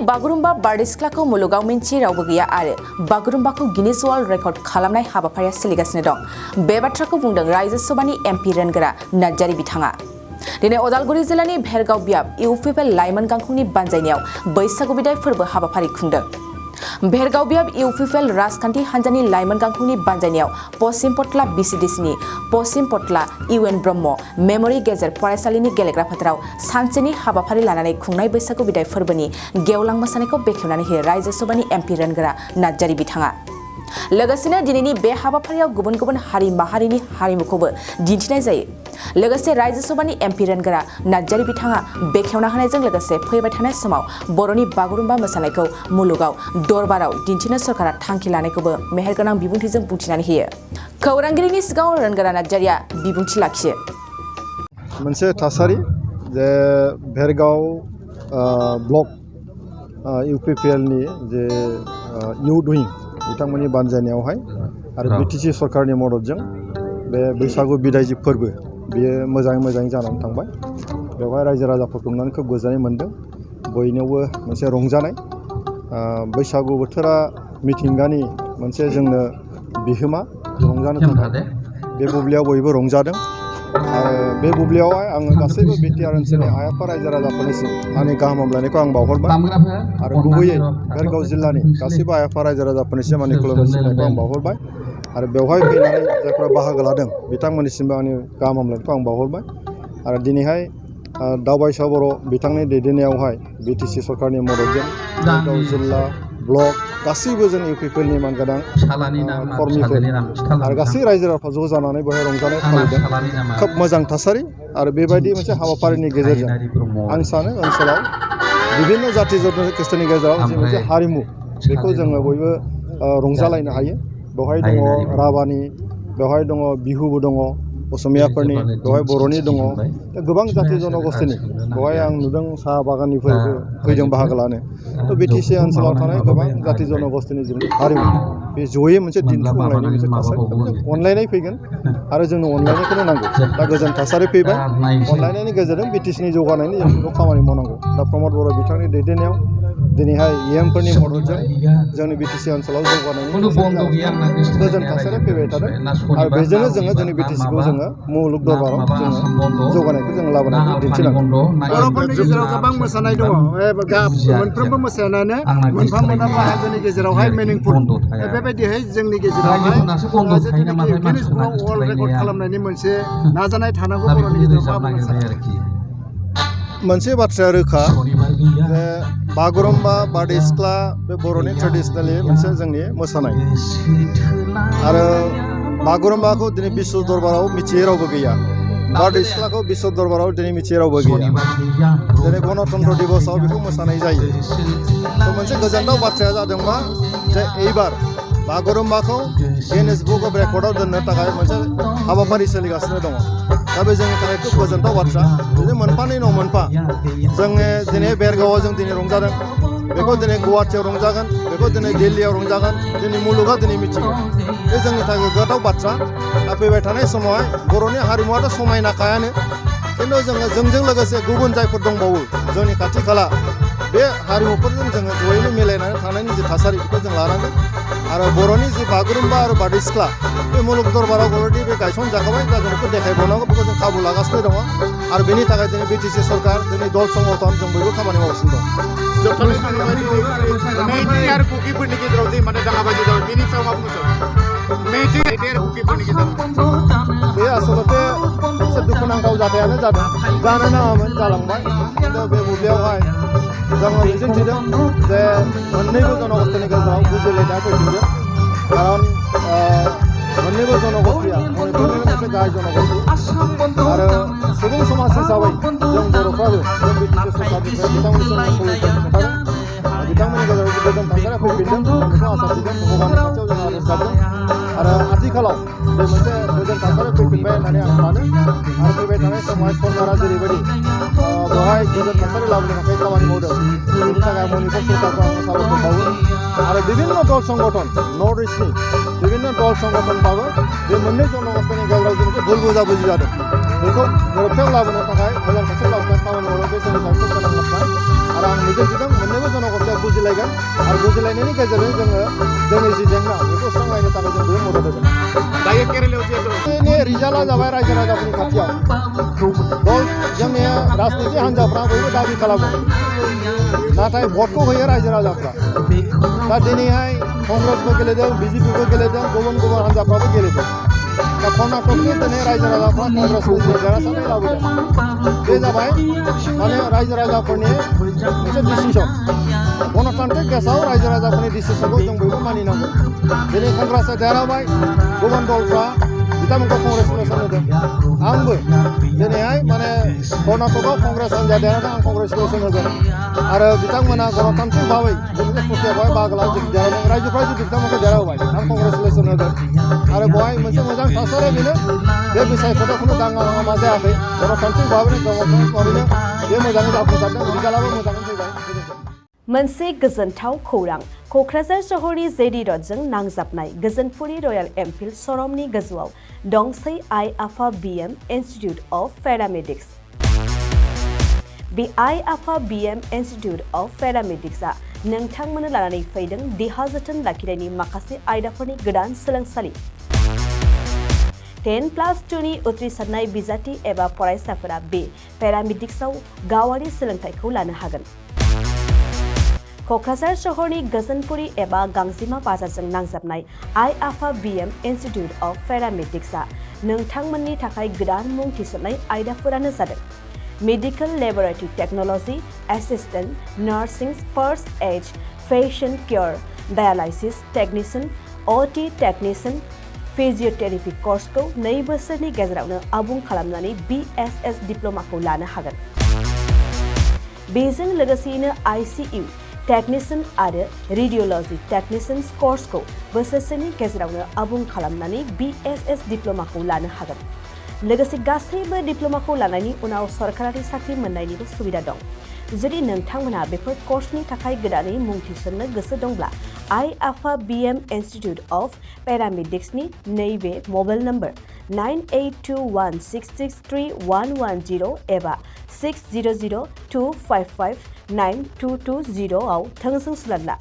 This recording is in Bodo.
बागुरुम्बा बारदै सिख्लाखौ मुलुगाव मिन्थि रावबो गैया आरो बागुरुम्बाखौ गिनिस वर्ल्ड रेकर्ड खालामनाय हाबाफारिया सोलिगासिनो दं। बे बाथ्राखौ बुंदों राज्यो सभानि एमपि रोनगोरा नार्जारी बिथाङा। दिनै उदालगुरि जिल्लानि भेरगाव बियाब इउपिपिएल लाइमोन गांखंनि बानजायनायाव बैसागु बिदाय फोरबो हाबाफारि खुंदों। भेरगाव बियाब इउपिपिएल राजखान्थि हान्जानि लाइमोन गांखंनि बानजायनायाव पश्चिम पटला बिसिडिसिनि पश्चिम पटला इउएन ब्रह्म मेमोरि गेजेर फरायसालिनि गेलेग्रा फोथाराव सानसेनि हाबाफारि लानानै खुंनाय बैसागु बिदाय फोरबोनि गेवलां मोसानायखौ बेखेवनानै होयो राज्यो सभानि एमपि रोनगोरा नार्जारी बिथाङा। लोगोसेनो दिनैनि बे हाबाफारियाव गुबुन गुबुन हारि माहारिनि हारिमुखौबो दिन्थिनाय जायो। लोगोसे राज्यो सभानि एमपि रोनगोरा नार्जारी बिथाङा बेखेवना होनायजों लोगोसे फैबाय थानाय समाव बर'नि बागुरुम्बा मोसानायखौ मुलुगाव दरबाराव दिन्थिनो सरकारा थांखि लानायखौबो मेहेरगोनां बिबुंथिजों बुंथिनानै होयो। खौरांगिरिनि सिगाङाव रोनगोरा नार्जारीया बिबुंथि लाखियो। मोनसे थासारि जे भेरगाव ब्लक इउपिपिएलनि जे इउथ उइं बिथांमोननि बानजायनायावहाय आरो बिटिसि सरकारनि मददजों बे बैसागु बिदाय जि फोरबो बियो मोजाङै जानानै थांबाय। बेवहाय रायजो राजाफोरखौ नुनानै खोब गोजोननाय मोनदों। बयनियावबो मोनसे रंजानाय। बैसागु बोथोरा मिथिंगानि मोनसे जोंनो बिहोमा रंजानो थाखाय बे बुब्लियाव बयबो रंजादों। आरो बे बुब्लियावहाय आङो गासैबो बिटिआर ओनसोलनि आइ आफा रायजो राजाफोरनिसिम आंनि गाहाम हामलायनायखौ आं बावहरबाय आरो गुबैयै भेरगाव जिल्लानि गासैबो आइ आफा रायजो राजाफोरनिसिम आंनि खुलुमनाय सिबिनायखौ आं बावहरबाय आरो बेवहाय फैनानै जायफोरा बाहागो लादों बिथांमोननिसिमबो आंनि गाहाम हामलायनायखौ आं बावहरबाय आरो दिनैहाय दावबायसा बर' बिथांनि दैदेननायावहाय बिटिसि सरकारनि मददजों भेरगाव जिल्ला ब्लक गासैबो जों इउपिपिएलनि मानगोनां कर्मिफोर आरो गासै रायजो राजाफ्रा ज' जानानै बेवहाय रंजानाय फालिदों। खोब मोजां थासारि आरो बेबायदि मोनसे हाबाफारिनि गेजेरजों आं सानो ओनसोलाव बिभिन्न जाथि जनगोष्ठीनि गेजेराव जि मोनसे हारिमु बेखौ जोङो बयबो रंजालायनो हायो। बेवहाय दङ राभानि, बेवहाय दङ बिहुबो दङ असमियाफोरनि, बेवहाय बर'नि दङ, गोबां जाथि जनगोष्ठीनि बेवहाय आं नुदों साहा बागाननिफ्रायबो फैदों बाहागो लानो। थ' बिटिसि ओनसोलाव थानाय गोबां जाथि जनगोष्ठीनि जों हारिमु बे जयै मोनसे दिन्थिफुंनायनि मोनसे थासारि अनलायनाय फैगोन आरो जोंनो अनलायनायखौनो नांगौ। दा गोजोन थासारि फैबाय। अनलायनायनि गेजेरजों बिटिसिनि जौगानायनि जों बेखौ खामानि मावनांगौ। दा प्रमद बर' बिथांनि दैदेननायाव दिनैहाय इएमफोरनि मददजों जोंनि बिटिसि ओनसोलाव जौगानायनि गोजोन थासारि फैबाय थादों आरो बेजोंनो जोङो जोंनि बिटिसिखौ जोङो मुलुग दरबाराव जोङो जौगानायखौ जोङो लाबोनानै दिन्थिनांगोन। बर'फोरनि गेजेराव गोबां मोसानाय दङ। मोनफ्रोमबो मोसानायानो मोनफा मोनफा बाहागोनि गेजेरावहाय मिनिंफुल। बेबायदिहाय जोंनि गेजेरावहाय जिथुनाखि गिनिस बुक वर्ल्ड रेकर्ड खालामनायनि मोनसे नाजानाय थानांगौ बर'नि गेजेराव मा बुंनो सानो? मोनसे बाथ्राया रोखा जे बागुरुम्बा बारदै सिख्ला बे बर'नि ट्रेडिसनेलि मोनसे जोंनि मोसानाय आरो बागुरुम्बाखौ दिनै बिश्व दरबाराव मिथियै रावबो गैया। बारदै सिख्लाखौ बिश्व दरबाराव दिनै मिथियै रावबो गैया। दिनै गणतन्त्र दिबसआव बेखौ मोसानाय जायो। थ' मोनसे गोजोनथाव बाथ्राया जादों मा जे एइबार बागुरुम्बाखौ गिनिस बुक अफ रेकर्डआव दोननो थाखाय मोनसे हाबाफारि सोलिगासिनो दङ। दा बे जोंनि थाखाय खोब गोजोनथाव बाथ्रा। बिदिनो मोनफानि उनाव मोनफा जोङो दिनै भेरगावआव जों दिनै रंजादों, बेखौ दिनै गुवाहाटियाव रंजागोन, बेखौ दिनै दिल्लीयाव रंजागोन, दिनै मुलुगा दिनै मिथिगोन। बे जोंनि थाखाय गोग्गाथाव बाथ्रा। दा फैबाय थानाय समावहाय बर'नि हारिमुवाथ' समायनाखायानो, खिन्थु जोङो जोंजों लोगोसे गुबुन जायफोर दंबावो जोंनि खाथि खाला बे हारिमुफोरजों जोङो जयैनो मिलायनानै थानायनि जि थासारि बेखौ जों लानांगोन आरो बर'नि जि बागुरुम्बा आरो बारदै सिख्ला बे मुलुग दरबाराव अलरेडि बे गायसनजाखाबाय। दा जों बेखौ देखायबावनांगौ, बेखौ जों खाबु लागासिनो दङ आरो बेनि थाखाय दिनै बिटिसि सरकार दिनै दल संगठन जों बयबो खामानि मावगासिनो दं। मेइटेइ आरो कुकिफोरनि गेजेराव जे माने दाङाबाजि जाबाय बेनि सायाव मा बुंनो सानो? मेइटेइ आरो कुकिफोरनि गेजेराव बे आसलते मोनसे दुखुनांथाव जाथायानो जादों। जानो नाङामोन, जालांबाय। खिन्थु बे बुब्लियावहाय जोङो मिजिंथिदों जे मोननैबो जनगोष्ठीनि गेजेराव बुजिलायनाया फैफिनगोन। खारन मोननैबो जनगोष्ठीया बर'फोरनि मोनसे गाहाय जनगोष्ठी आरो सुबुं समाज हिसाबै जों बर'फ्राबो जों बिटिसि सरकारनिफ्राय बिथांमोननिसिम खुलुमनाय खोन्थादों। बिथांमोननि गेजेराव गोजोन थासारिया फैफिनदों, जों बेखौ आसा थिदों, भगबाननि खाथियाव जों आर'ज गाबदों आरो आथिखालाव बे मोनसे गोजोन थासारि फैफिनबाय होननानै आं सानो आरो फैबाय थानाय समावहाय सरकारा जेरैबायदि बेवहाय गोजोन थासारि लाबोनो थाखाय खामानि मावदों, बेनि थाखाय मणिपुर सरकारखौ आं साबायखर बावो आरो बिभिन्न दल संगठन नर्थ इस्टनि बिभिन्न दल संगठनबाबो बे मोननै जनगोष्ठीनि गेजेराव जे मोनसे भुल बुजाबुजि जादों बेखौ गोरोबथायाव लाबोनो थाखाय मोजां थासारि लाबोनो थाखाय खामानि मावदों। बे जोंनि थाखाय खोब गोनां बाथ्रा आरो आरो आं मिजिंथिदों मोननैबो जनगोष्ठीया बुजिलायगोन आरो बुजिलायनायनि गेजेरजों जोङो जोंनि जि जेंना बेखौ सुस्रांलायनो थाखाय जों बयबो मदद होगोन दायो केरेलायाव जिहेतु दिनै रिजाल्टआ जाबाय रायजो राजाफोरनि खाथियाव जोंनि राजनिति हान्जाफ्रा बयबो दाबि खालामो नाथाय भटखौ होयो रायजो राजाफ्रा दा दिनैहाय कंग्रेसबो गेलेदों बिजेपिबो गेलेदों गुबुन गुबुन हान्जाफ्राबो गेलेदों दा कर्नाटकनि दिनै रायजो राजाफ्रा कंग्रेसखौ देरहासारनाय लाबोदों बे जाबाय माने रायजो राजाफोरनि मोनसे डिसिसन गणतान्त्रिक देशआव रायजो राजाफोरनि डिसिसनखौ जों बयबो मानिनांगौ दिनै कंग्रेसआ देरहाबाय गुबुन दलफ्रा बिथांमोनखौ कंग्रेस इलेक्सन होदों आंबो दिनैहाय माने कर्नाटकआव कंग्रेस हान्जाया देरहादों आं कंग्रेस इलेक्सन होगोन आरो बिथांमोना गणतान्त्रिक भाबै मोनसे प्रक्रियायावहाय बाहागो लानानै देरहादों रायजोफ्रा जुदि बिथांमोनखौ देरहाबाय आं कंग्रेस इलेक्सन होगोन आरो बेवहाय मोनसे मोजां थासारि बेनो बे बिसायख'थियाव खुनु दाङा हामा जायाखै गणतान्त्रिक भाबैनो बे मोजाङै जाफुंसारदों रिजाल्टआबो मोजाङै फैबाय मोनसे गोजोनथाव खौरां क'क्राझार सहरनि जेडि रडजों नांजाबनाय गोजोनपुरि रयेल एनफिल्ड श'रुमनि गोजौआव दंसै आइ आफा बिएम इन्स्टिट्युट अफ पेरामेडिक्स बे आइ आफा बिएम इन्स्टिट्युट अफ पेरामेडिक्सआ नोंथांमोननो लानानै फैदों देहा जोथोन लाखिनायनि माखासे आयदाफोरनि गोदान सोलोंसालि 10+2नि उथ्रिसारनाय बिजाथि एबा फरायसाफोरा बे पेरामेडिक्सआव गावारि सोलोंथाइखौ लानो हागोन क'क्राझार सहरनि गोजोनपुरि एबा गांजिमा बाजारजों नांजाबनाय आइ आफा बिएम इन्स्टिट्युट अफ पेरामेडिक्सआ नोंथांमोननि थाखाय गोदान मुं थिसननाय आयदाफोरानो जादों medical laboratory technology assistant nursing first aid patient care dialysis technician OT technician physiotherapy कर्सखौ 2 बोसोरनि गेजेरावनो आबुं खालामनानै BSS डिप्ल'माखौ लानो हागोन बेजों लोगोसेयैनो ICU टेक्निशियान आरो रेडियोलॉजी टेक्निशियान्स कर्सखौ बोसोरसेनि गेजेरावनो आबुं खालामनानै BSS डिप्ल'माखौ लानो हागोन लोगोसे गासैबो डिप्ल'माखौ लानायनि उनाव सरकारि साख्रि मोननायनिबो सुबिदा दं जुदि नोंथांमोनहा बेफोर कर्सनि थाखाय गोदानै मुं थिसननो गोसो दंब्ला आइ आफा बिएम इन्स्टिट्युट अफ पेरामेडिक्सनि नैबे मबाइल नम्बर 9821663110 एबा 6002559220 आव थोंजों सुलाद ला